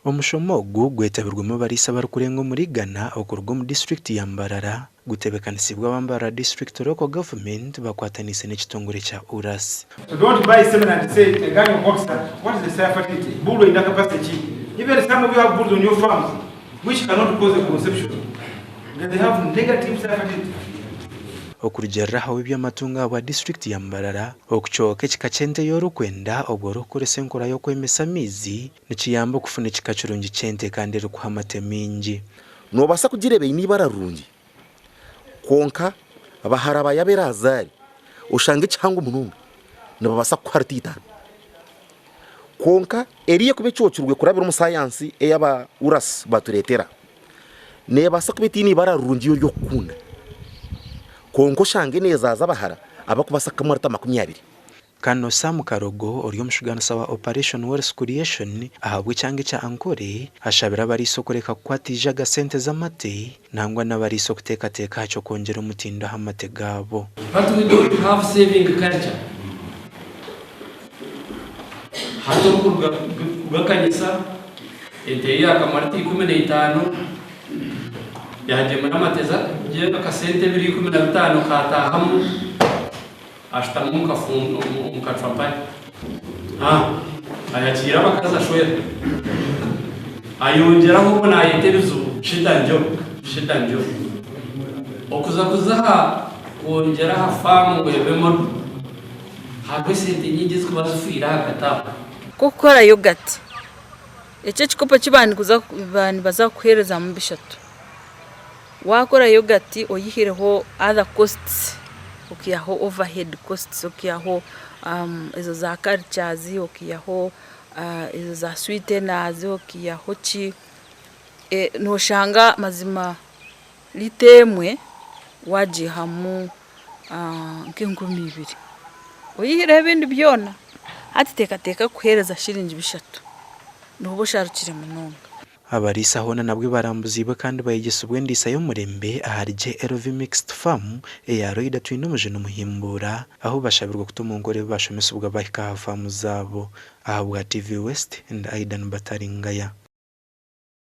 Omushomo ogu gwetabirwemu abariisa abarikurenga omuri igana okuruga omu disiturikiti ya Mbarara, gutebeekanisiibwe aba Mbarara District Local Government bakwataniise n'ekitongore kya URAS. So don't buy semen and say a gang of boxer, what is the sire fertility? Bull eine capacity ki? Even some of you have bulls on your farms which cannot cause a conception then they have negative sire fertility. Okurugiirira aha w'eby'amatungo ahabwa disiturikiti ya Mbarara, okucooka ekika ky'ente ei orikwenda obwo orikukoresa enkora y'okwemesa amaizi Nikiyamba okufuna ekika kirungi ky'ente kandi erikuha amate maingi. Noobaasa kugireeba eine eibara rirungi, kwonka bahara ba Eleazaari oshange ekihango munonga, nibabaasa kukuha rita itaano. Kwonka eriya ekuba ecookirwe kurabira omu sayansi ei aba URAS batureetera, neebaasa kuba etaine ibara rirungi ery'okukunda, kwonka oshange neezaaza abahara abarikubaasa kukamwa rita 20. Kano Sam Karogo ori omushugaanisa wa Operation Wealth Creation ahabw'ekyanga ekya Ankole ashabire abariisa okureka kukwata eijaga sente z'amate nangwa n'abariisa okuteekateeka aha ky'okwongyera omutindo aha mate gaabo. But we don't have saving culture. Hati orikuruga kugakanyisa ente ye yakamara ati 15 yagyemura amate gye akasente ebiro 15 katahamu. Ashutami omu kacwampare. Ayakiira abakazi ashwera. Ayongyeraho obwo nayeta ebizibu shida njoo, shida njoo. Okuza kuza aha kwongyera aha faamu ngu ebe model, hariho esente nyingi ezikuba zifiire ahagati aho. Nk'okukora yogati. Eki ekikopo eki baaba nibaza kukuheerezamu bishatu. Waakora yogati oyihireho other costs, okaihaho overhead costs, okaihaho ezo za cultures, okaihaho ezo za sweeteners, okaihaho ki, nooshanga mazima liita emwe waagiihamu nk'enkumi ibiri. Oyihireho ebindi byona, hati teekateeka kukuheereza shiringi bishatu, nooba osharukire munonga. Abariisa hoona nabwo barambuziibwe kandi bayegyesibwa endiisa y'omurembe ahari JLV Mixed Farm eya Loida Twinomujuni Muhimbuura ahu bashabirwe kuta omunkora ebi bashomesibwa bahika aha faamu zaabo. Ahabwa TV West, ndi Aidan Bataringaya.